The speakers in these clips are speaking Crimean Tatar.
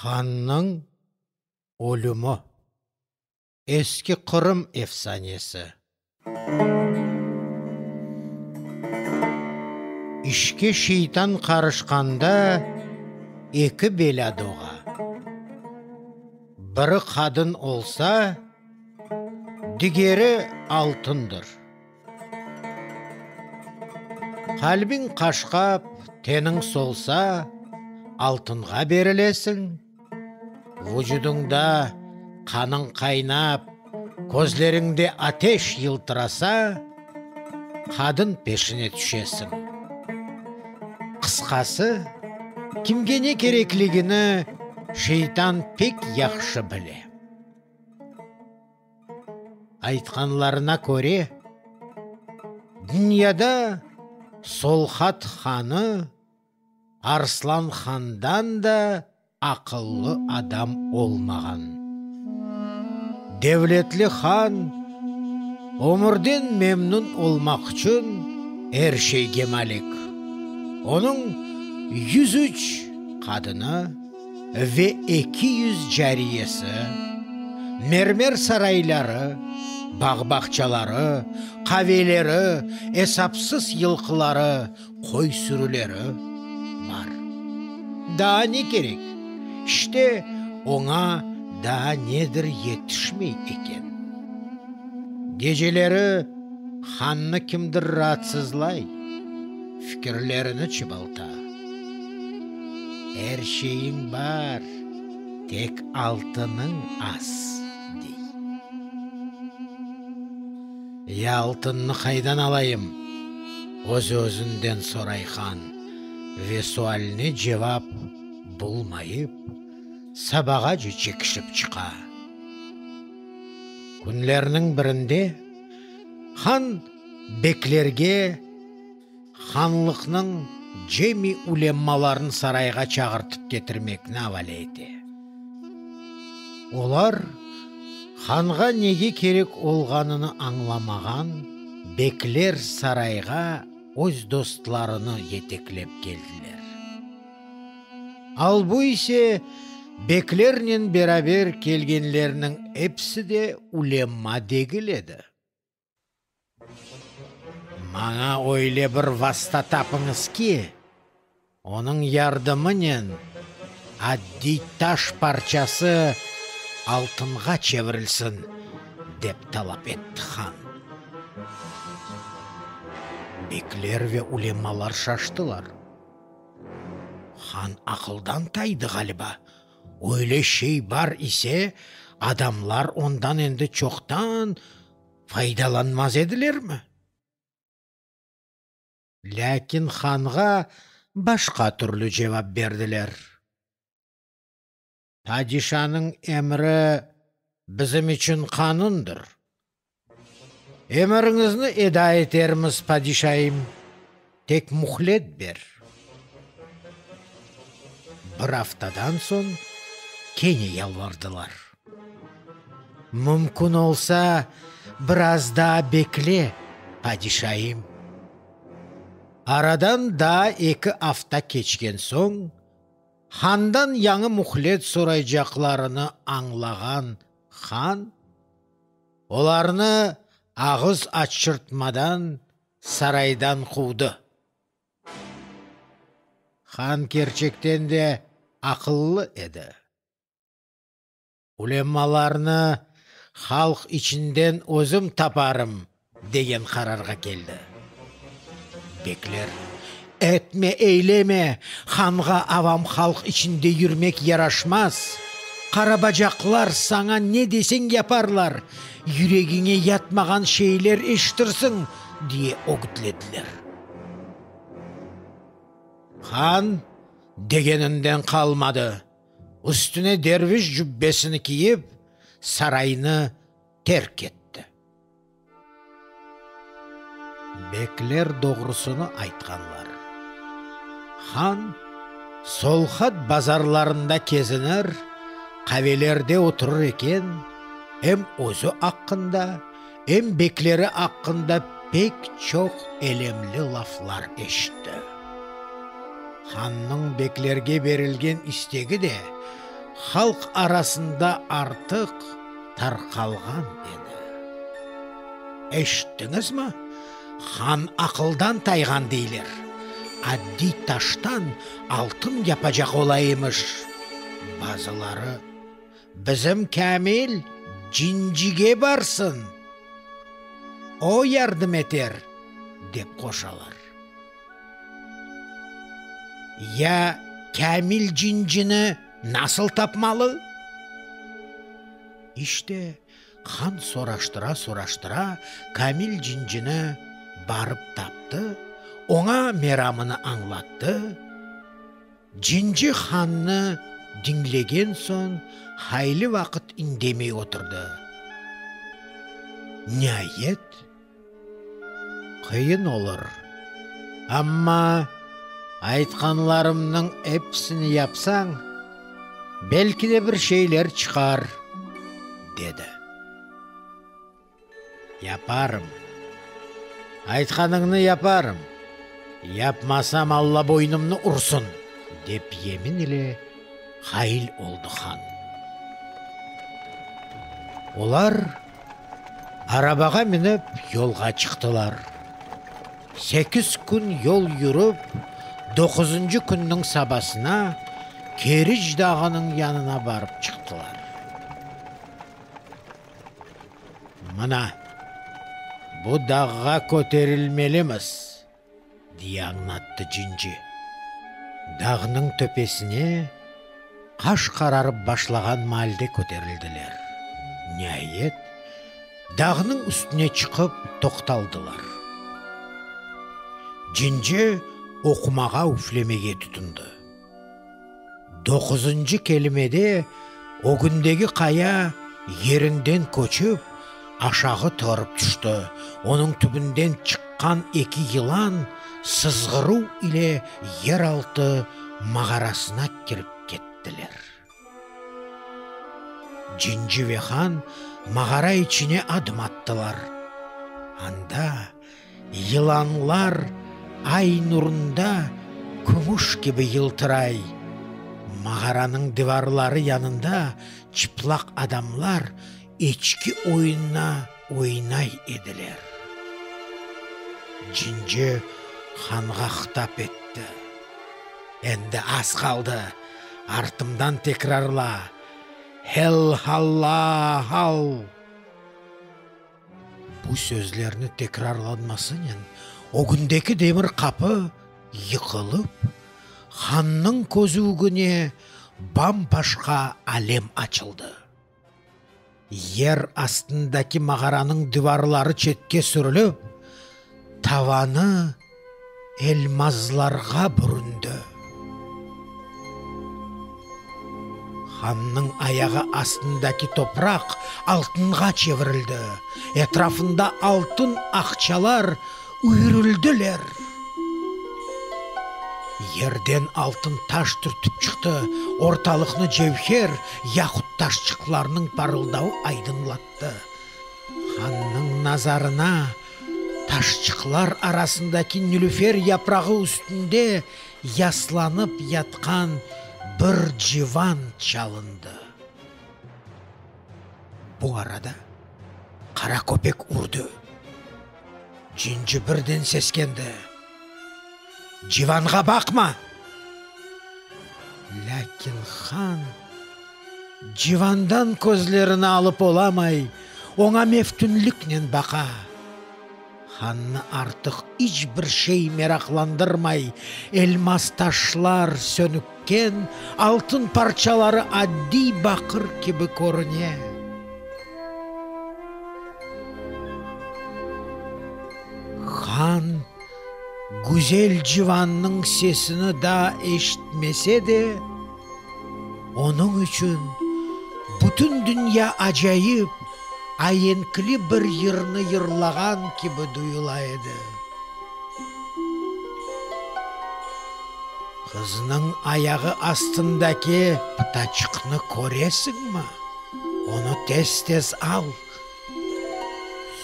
Hannıñ ölümi. Eski Qırım efsanesi. İşke şeytan qarışqanda eki belâ doğa. Biri qadın olsa, digeri altındır. Qalbiñ qaşqap, teniñ solsa, altınğa berilesiñ. Vucudıñda qanıñ qaynap, közleriñde ateş yıltırasa, qadın peşine tüşesiñ. Qısqası, kimge ne kerekligini şeytan pek yahşı bile. Aytqanlarına köre, dünyada Solhat hanı Arslan handan da aqıllı adam olmağan. Devletli han ömürden memnün olmaq içün er şeyge malik. Onıñ 103 qadını ve 200 cariyesi, mermer sarayları, bağ-bağçaları, qaveleri, esapsız yılqıları, qoy sürüleri bar. Daa ne kerek? İşte, oña daa nedir yetişmey eken. Geceleri hannı kimdir raatsızlay, fikirlerini çıbalta. Er şeyiñ bar, tek altınıñ az, dey. Ya altınnı qaydan alayım? öz-özünden soray han ve sualine cevap bulmayıp, sabağace çekişip çıqa. Künlerniñ birinde han beklerge hanlıqnıñ cemi ulemmaların sarayğa çağırtıp ketirmekni avale ete. Olar hanğa nege kerek olğanını añlamağan bekler sarayğa öz dostlarını yeteklep keldiler. Albu ise beklernen beraber kelgenlerniñ episi de ulemma degil edi. Maña öyle bir vasta tapıñız ki, onıñ yardımınen addiy taş parçası altınğa çevirilsin, dep talap etti han. Bekler ve ulemalar şaştılar. Han aqıldan taydı, ğaliba. Öyle şey bar ise, adamlar ondan endi çoqtan faydalanmaz edilermi? Lâkin hanğa başqa türlü cevap berdiler. Padişanıñ emri bizim içün qanundır. Emiriñizni eda etermiz, padişayım, tek mühlet ber. Bir aftadan soñ kene yalvardılar. Mümkün olsa, biraz daa bekle, padişayım. Aradan daa eki afta keçken soñ, handan yañı mühlet soraycaqlarını añlağan han, olarnı ağız açırtmadan saraydan quvdı. Han kerçekten de aqıllı edi. Ulemmalarnı halq içinden özüm taparım, degen qararğa keldi. Bekler, Etme, eyleme, hanğa avam halq içinde yürmek yaraşmaz. Qarabacaqlar saña ne deseñ yaparlar, yüregiñe yatmağan şeyler eşitirsiñ, diye ögütlediler. Han degeninden qalmadı. Üstüne derviş cübbesini kiyip, saraynı terk etti. Bekler doğrusını aytqanlar. Han Solhat bazarlarında kezinir, qavelerde oturır eken, em özü aqqında, em bekleri aqqında pek çoq elemli laflar eşitti. Hannıñ beklerge berilgen istegi de. Halq arasında artıq tarqalğan edi. Eşittiñizmi? Han aqıldan tayğan deyler. Addiy taştan altın yapacaq ola emiş. Bazıları, Bizim Kâmil cincige barsın, o yardım eter, dep qoşalar. Ya Kâmil cincini nasıl tapmalı? İşte, han soraştıra-soraştıra Kâmil cincini barıp taptı, oña meramını añlattı. Cinci hannı diñlegen soñ hayli vaqıt indemey oturdı. Niayet, Qıyın olur, amma aytqanlarımnıñ episini yapsañ, belki de bir şeyler çıqar, dedi. Yaparım. Aytqanıñnı yaparım. Yapmasam, Alla boynumnı ursın, dep yemin ile qail oldı han. Olar Arabağa minip, yolğa çıqtılar. Sekiz kün yol yürip, doquzıncı künniñ sabasına Keriç dağınıñ yanına barıp çıqtılar. Mına, bu dağğa köterilmelimiz, diye añlattı Cinci. Dağnıñ töpesine qaş qararıp başlağan maalde köterildiler. Niayet, dağnıñ üstüne çıqıp toqtaldılar. Cinci oqumağa üflemege tutundı. Doquzıncı kelimede ögündeki qaya yerinden köçip, aşağı torıp tüşti, onıñ tübünden çıqqan eki yılan sızğıruv ile yeraltı mağarasına kirip kettiler. Cinci ve han mağara içine adım attılar. Anda Yılanlar ay nurunda kümüş kibi yıltıray. Mağaranıñ divarları yanında çıplaq adamlar eçki oyunına oynay ediler. Cinci hanğa hıtap etti. Endi az qaldı, artımdan tekrarla, Hel-halla-hal! Bu sözlerni tekrarlanmasınen ögündeki demir qapı yıqılıp, hannıñ közü ögüne bam-başqa alem açıldı. Yer astındaki mağaranıñ divarları çetke sürülip, tavanı elmazlarğa büründi. Hannıñ ayağı astındaki topraq altınğa çevirildi, etrafında altın aqçalar üyürüldiler. Yerden altın taş türtip çıqtı, ortalıqnı cevher, yahut taşçıqlarnıñ parıldavı aydınlattı. Hannıñ nazarına taşçıqlar arasındaki nilüfer yaprağı üstünde yaslanıp yatqan bir civan çalındı. Bu arada qara köpek urdı. Cinci birden seskendi. Civanğa baqma! Lâkin han civandan közlerini alıp olamay, oña meftünliknen baqa. Hannı artıq iç bir şey meraqlandırmay, elmaz taşlar sönükken, altın parçaları addiy baqır kibi körüne. Han güzel civannıñ sesini daa eşitmese de, onıñ içün bütün dünya acayip, aenkli bir yırnı yırlağan kibi duyula edi. Qıznıñ ayağı astındaki pıtaçıqnı köresiñmi? Onı tez-tez al.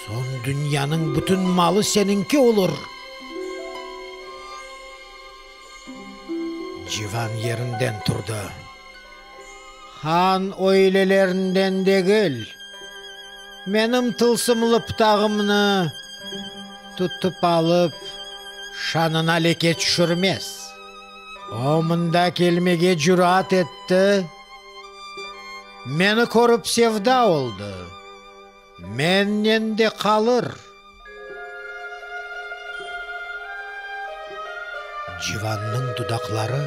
Soñ dünyanıñ bütün malı seniñki olur. Civan yerinden turdı. Han öylelerinden degil. Menim tılsımlı pıtağımnı tutıp alıp, şanına leke tüşürmez. O mında kelmege cürat etti, meni körip sevda oldı, mennen de qalır. Civannıñ dudaqları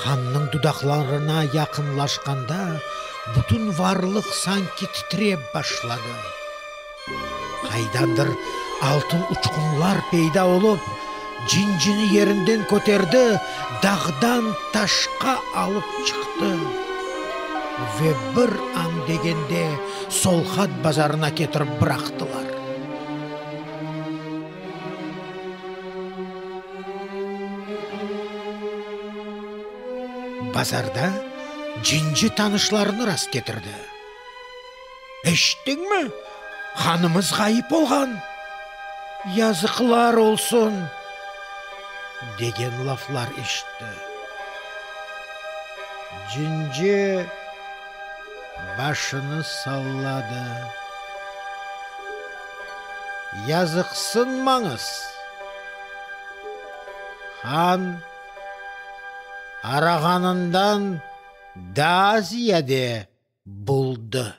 hannıñ dudaqlarına yaqınlaşqanda, bütün varlıq sanki titrep başladı. Qaydandır altın uçqunlar peyda olıp, cincini yerinden köterdi, dağdan taşqa alıp çıqtı ve bir añ degende Solhat bazarına ketirip bıraqtılar. Bazarda cinci tanışlarını rastketirdi. Eşittiñmi? Hanımız ğayıp olğan! Yazıqlar olsun! Degen laflar eşitti. Cinci başını salladı. Yazıqsınmañız! Han arağanından daa ziyade buldı.